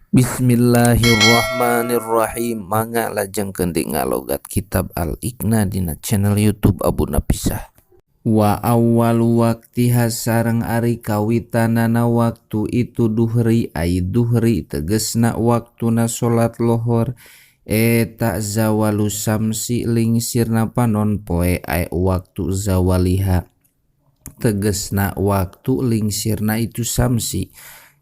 Bismillahirrahmanirrahim. Mangga lajengkeun deui ngalogat kitab Al-Iqna dina channel YouTube Abu Napisah. Wa awwalu waqtiha sareng ari kawitanana waktu itu duhri, ai duhri tegesna waktuna salat lohor, eta zawalu samsi lingsirna panon poe, ai waktu zawaliha tegesna waktu lingsirna itu samsi,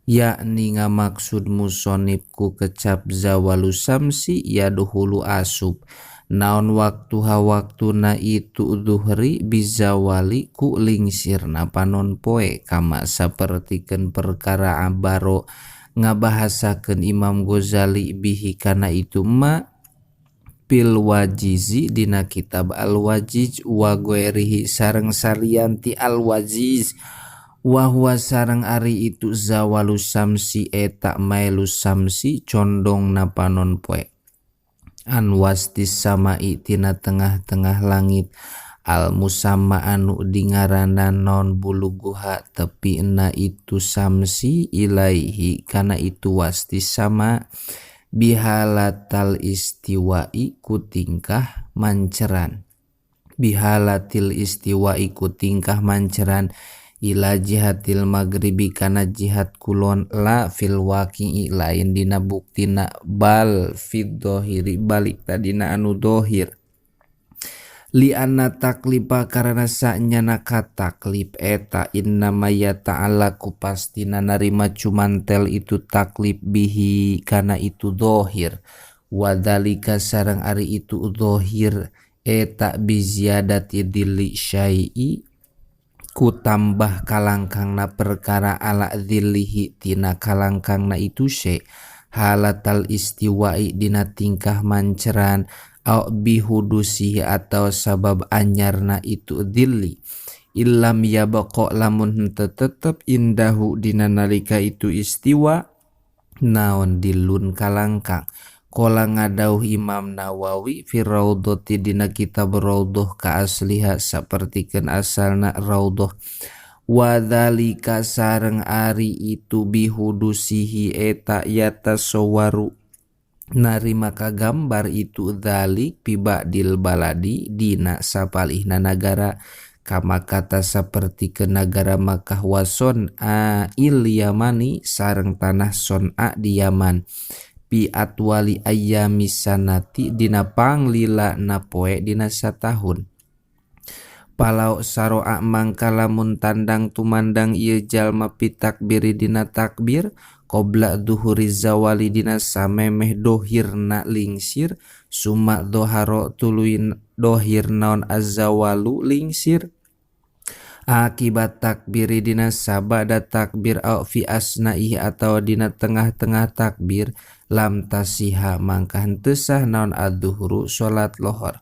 yakni ngamaksud musonif ku kecap zawalu samsi yadkhulu asup naon waktuha waktuna itu duhri bizawali ku lingsirna panon poe, kama sapertikeun perkara abaro ngabahasakeun Imam Ghazali bihi kana itu ma fil wajizi dina kitab Al Wajiz wa ghairihi sareng salian ti Al Wajiz. Wa huwa sareng ari itu zawalu samsi eta mailu samsi condongna panon poe an wastis samai tina tengah-tengah langit al musamma anu dingaranan naon buluguha tepina itu samsi ilaihi kana itu wastis sama bihalatal istiwa'i ku tingkah manceran, bihalatil istiwa'i ku tingkah manceran ila jihatil maghribi kana jihat kulon, la fil waqi'i lain dina buktina, bal fid dhohiri balik tadina anu dohir, li anna taklifa karena sanyana kataklif eta innama yata'allaqu pastina narima cumantel itu taklif bihi kana itu dohir, wadhalika sareng ari itu dohir eta biziyadati dhilli syai'i ku tambah kalangkangna perkara ala dhillihi tina kalangkangna itu syai halatal istiwa'i dina tingkah manceran au bihudusihi atau sabab anyarna itu dhilli illam yabqa lamun henteu tetep indahu dina nalika itu istiwa naon dilun kalangkang. Qala ngadauh Imam Nawawi fi raudhati dina kitab Raudhah ka asliha sapertikeun asalna Raudhah, wa dzalika sareng ari itu bihudusihi eta yatasawwaru narima kagambar itu dzalik fi ba'dil baladi dina sapalihna nagara, kama kata sapertikeun nagara Makkah wa Son'a il Yamani sareng tanah Son'a di Yaman pi atwali ayyami sanati dina panglila na poe dina satahun. Palau saroa mangka lamun tandang tumandang ieu jalma pi takbiri dina takbir qabla duhuri zawali dina samemeh dohirna lingsir, summa doharo tuluy dohir naon azzawalu lingsir akibat takbiri dina sabada takbir au fi asnaihi atau dina tengah-tengah takbir, lam tasiha mangka henteu sah naon adzuhru salat lohor.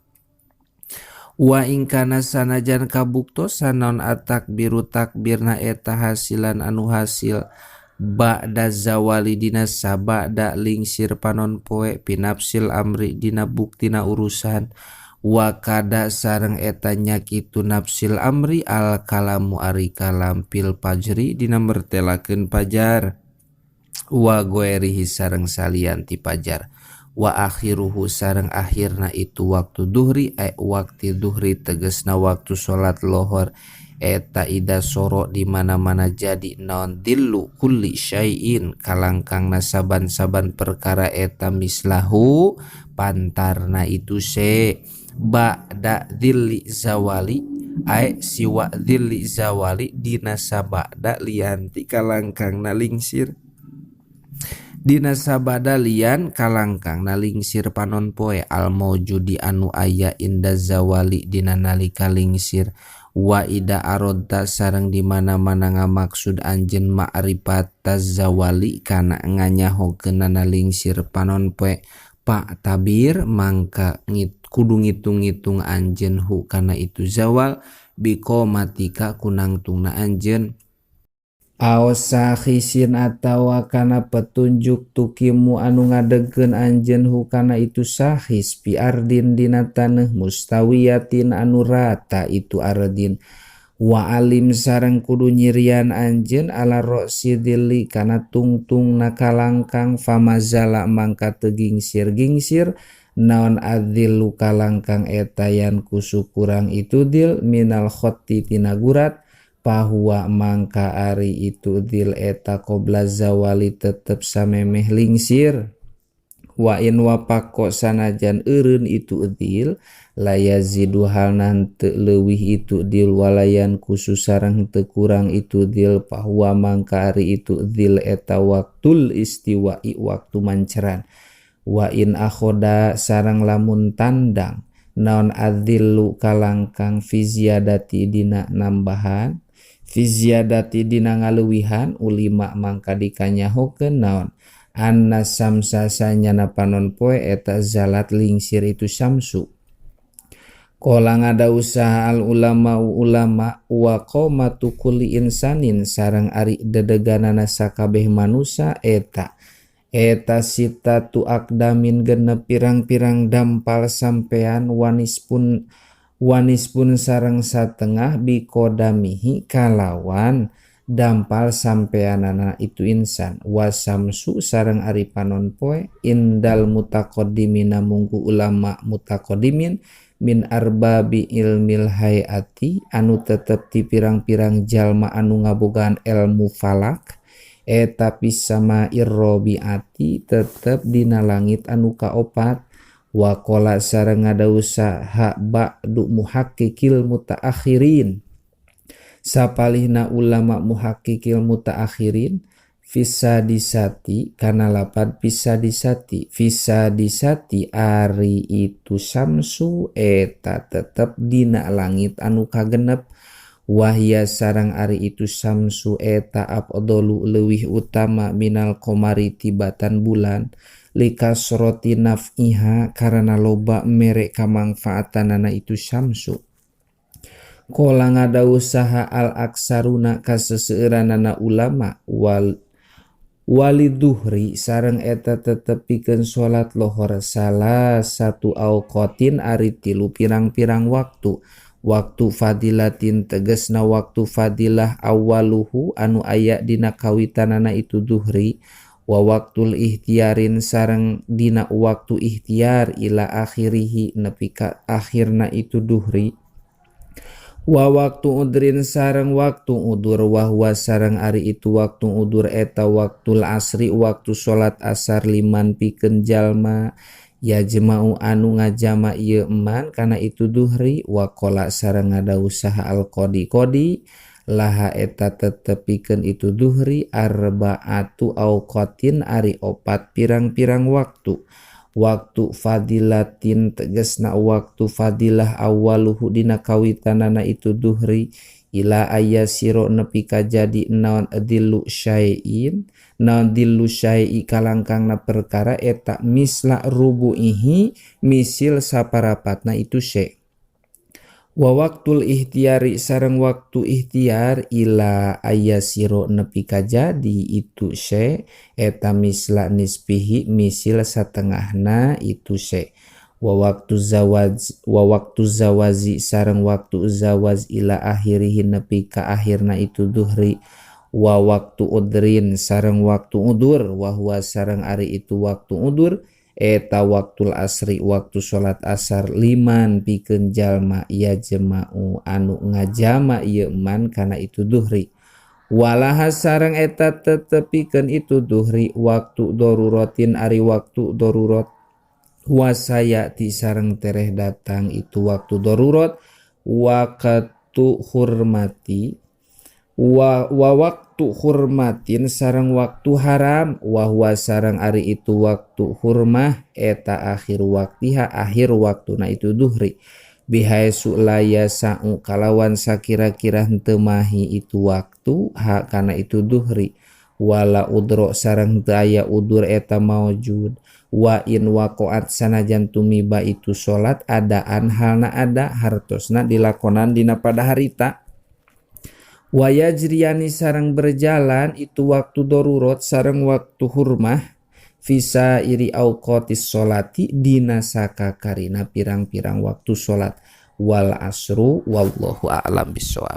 Wa in kana sanajan kabuktosan naon atakbiru takbirna eta hasilan anu hasil ba'da zawali dina sabada lingsir panon poe pinapsil amri dina buktina urusan, wa kada sareng eta nyakitu nafsil amri al kalamu ari kalam fil fajri dina mertelakeun pajar wa ghairihi sareng salian ti pajar, wa akhiruhu sareng akhirna itu waktu duhri, ai waktu duhri tegesna waktu salat lohor eta ida soro di mana-mana jadi naon dillu kulli syai'in kalangkangna saban-saban perkara eta mislahu pantarna itu se ba'da dhilli zawali ai siwa dhilli zawali dina sabada lianti kalangkangna lingsir, dina sabada lian kalangkangna lingsir panon poe al maujudi anu aya inda zawali dina nalika lingsir, wa ida arodta sareng di mana-mana ngamaksud anjeun ma'rifat tazawali kana nganyahokeunana lingsir panon poe pak tabir mangka kudu ngitung-ngitung anjeun hu kana itu zawal biqomatika kunangtungna anjeun aw sakhisin atawa kana petunjuk tukimu anu ngadegkeun anjeun hu kana itu sakhis fi ardin dina taneuh mustawiyatin anu rata itu ardin. Wa alim sareng kudu nyirian anjeun ala roksi dzilli kana tungtungna kalangkang famazala mangka teu gingsir-gingsir naon adzillu kalangkang eta yan kusu kurang itu dzil minal khotti tina gurat pahuwa mangka ari itu dzil eta qobla zawali tetep samemeh lingsir. Wa in wapako sanajan eureun itu dzil la yazidu halna teu leuwih itu dzil walayan kusu sareng teu kurang itu dzil pahuwa mangka ari itu dzil eta waktul istiwa'i waktu manceran. Wa in akhoda sareng lamun tandang naon adzillu kalangkang fi ziyadati dina nambahan fi ziyadati dina ngaleuwihan ulima mangka dikanyahokeun naon anna samsa sanyana panon poe eta zalat lingsir itu samsu. Qala ngada usaha al ulama ulama wa qamatu kulli insanin sareng ari dedeganana sakabeh manusa eta eta sitatu akdamin genep pirang-pirang dampal sampean wanispun wanispun sareng satengah bikodamihi kalawan dampal sampeanana itu insan. Wasamsu sareng ari panon poe indal mutaqaddimina munggu ulama mutaqaddimin min arbabi ilmil hayati anu tetep ti pirang-pirang jalma anu ngabogaan ilmu falak eta sama irrobiati tetep dina langit anu kaopat. Waqala sareng ngadausaha ba'du muhakkikil mutaakhirin sapalihna ulama muhakkikil mutaakhirin fisadisati kana lapad fisadisati fisadisati ari itu samsu eta tetep dina langit anu kagenep. Wahya sareng ari itu samsu eta afdalu leuwih utama minal qamari tibatan bulan likasroti naf'iha karana loba mere kamangfaatanana itu samsu. Qala ngadausaha al aksaruna kaseseueuranana ulama wal waliduhri sareng eta tetep pikeun salat lohor salah satu auqatin ari tilu pirang-pirang waktu. Waktu fadilatin tegesna waktu fadilah awaluhu anu aya dina kawitanana itu duhri wa waktul ikhtiarin sareng dina waktu ikhtiar ila akhirihi nepi ka akhirna itu duhri wa waktu udrin sareng waktu udur wa huwa sareng ari itu waktu udur eta waktul asri waktu salat asar liman pikeun jalma ya jema'u anu ngajama ieu eman kana itu duhri wa qala sareng ngadausaha al qadi qadi laha eta tetep pikeun itu duhri arba'atu auqatin ari opat pirang-pirang waktu. Waktu fadilatin tegesna waktu fadilah awaluhu dina kawitanana itu duhri ila ayasiro nepi ka jadi naon dillu syai'in naon dillu syai'i kalangkangna perkara eta misla rubu'ihi misil saparapatna itu syai'. Wa waktul ikhtiari sareng waktu ikhtiar ila ayasiro nepi ka jadi itu syai' eta misla nisbihi misil satengahna itu syai'. Wa waktu zawaz wa waktu zawazi sareng waktu zawaz ila akhirihi nepi ka akhirna itu duhri wa waktu udrin sareng waktu udur wa huwa sareng ari itu waktu udur eta waktul asri waktu salat asar liman pikeun jalma ya jema'u anu ngajama ieu man kana itu duhri walaha sareng eta tetep pikeun itu duhri waktu daruratin ari waktu darurat wasayati sareng tereh datang itu waktu darurat waktu hurmati wa waktu hurmatin sareng waktu haram wa huwa sareng ari itu waktu hurmah eta akhir waktiha akhir waktuna itu duhri bihaesu la yasa'u kalawan sakira-kira henteu mahi itu waktu ha kana itu duhri wala udro sareng teu aya udur eta maujud wa in waqa'at sanajan tumiba itu salat adaan halna ada hartosna dilakonan dina pada harita wa yajriyani sareng berjalan itu waktu darurat sareng waktu hurmah fisa iri auqatis sholati dina sakakarina pirang-pirang waktu salat wal asru wallahu a'lam bissawab.